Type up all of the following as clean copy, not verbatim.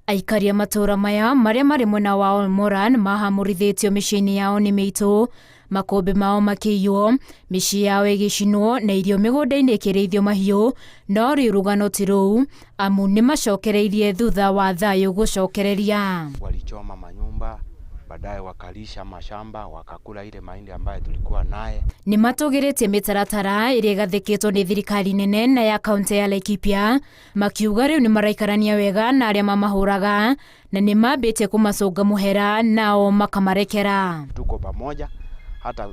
Aikari a matũũra maya marĩa marĩ mwena wa Olmoran mahamũrithĩtio mĩciĩ-inĩ yao nĩ mĩitũ, makũmbĩ mao makĩiywo, mĩciĩ yao ĩgĩcinwo na irio mĩgũnda-inĩ ĩkĩrĩithio mahiũ, no rĩu rũgano ti rũu amu nĩ macokereirie thutha wa thayũ gũcokereria. Walichoma manyumba, baadaye wakalisha mashamba, wakakula ile mahindi ambayo tulikuwa naye. Nĩ matũgĩrĩtie mĩtaratara ĩrĩa ĩgathĩkĩtwo nĩ thirikari nene na ya kaunti ya Laikipia, makiuga rĩu nĩ maraikarania wega na arĩa mamahũraga na nĩ mambĩtie kũmacũnga mũhera nao makamarekera. Tuko pamoja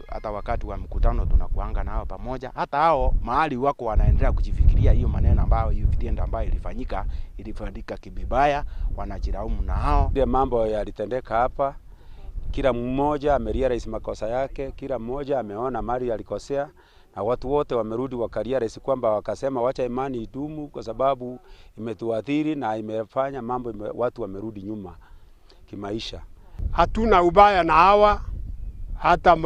hata wakati wa mkutano tunakuanga nao pamoja. Hata hao mahali wako wanaendelea kujifikiria hiyo maneno ambayo hiyo vitendo ambayo ilifanyika kibibaya, wanajilaumu na hao. Ile mambo yalitendeka hapa, kila mmoja amerealize makosa yake, kila mmoja ameona mali alikosea, na watu wote wamerudi wakarealize kwamba wakasema wacha imani idumu kwa sababu imetuathiri na imefanya mambo watu wamerudi nyuma kimaisha. Hatuna ubaya na hawa, hata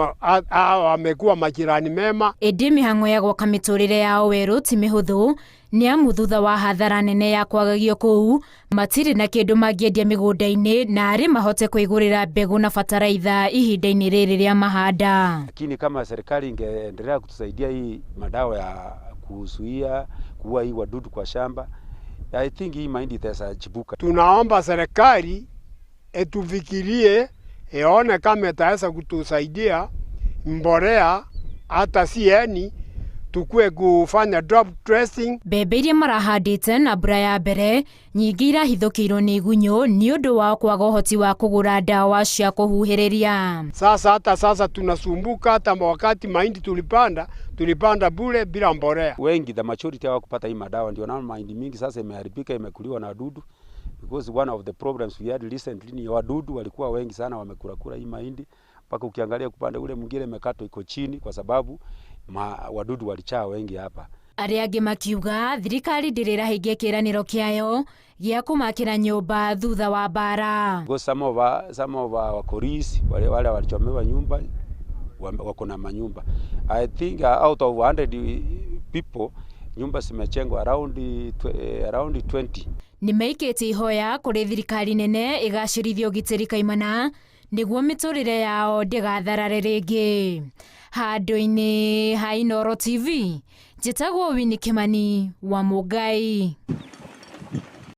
hawa wamekuwa majirani mema. Ĩndĩ mĩhang'o ya gwaka mĩtũrĩre yao werũ ti mĩhũthũ nĩ amu thutha wa hathara nene ya kwagagio kũu matirĩ na kĩndũ mangĩendia mĩgũnda-inĩ na arĩ mahote kwĩgũrĩra mbegũ na bataraitha ihinda-inĩ rĩrĩ rĩa mahanda. Lakini kama serikali ingeendelea kutusaidia hii madawa ya kuzuia kuua hii wadudu kwa shamba, I think hii mahindi itaweza chipuka. Tunaomba serikali itufikirie, ione kama itaweza kutusaidia mbolea, hata CAN tukue kufanya drop dressing. Mbembe iria marahandĩte na mbura ya mbere nyingĩ irahithũkĩirwo nĩ igunyũ nĩ ũndũ wa kwaga ũhoti wa kũgũra ndawa cia kũhuhĩrĩria. Sasa hata sasa tunasumbuka, hata wakati mahindi tulipanda bure bila mbolea. Wengi the majority hawakupata hii madawa, ndio naona mahindi mingi sasa imeharibika, imekuliwa na wadudu. Because one of the problems we had recently ni wadudu walikuwa wengi sana wamekurakura hii mahindi, mpaka ukiangalia upande ule mwingine imekatwa iko chini kwa sababu wadudu walichaa wengi hapa. Arĩa angĩ makiuga thirikari ndĩrĩ ĩrahingia kĩĩranĩro kĩayo gĩa kũmakĩra nyũmba thutha wa mbara. Because some of our colleagues wale walichomewa nyumba wako na manyumba. I think out of 100 people nyumba zimejengwa around 20. Nĩ maikĩtie ihoya kũrĩ thirikari nene ĩgacĩrithie ũgitĩri kaimana nĩguo mĩtũrĩre yao ndĩgatharare rĩngĩ. Handũ-inĩ ha Inooro TV, njĩtagwo Winnie Kimani wa Mũngai.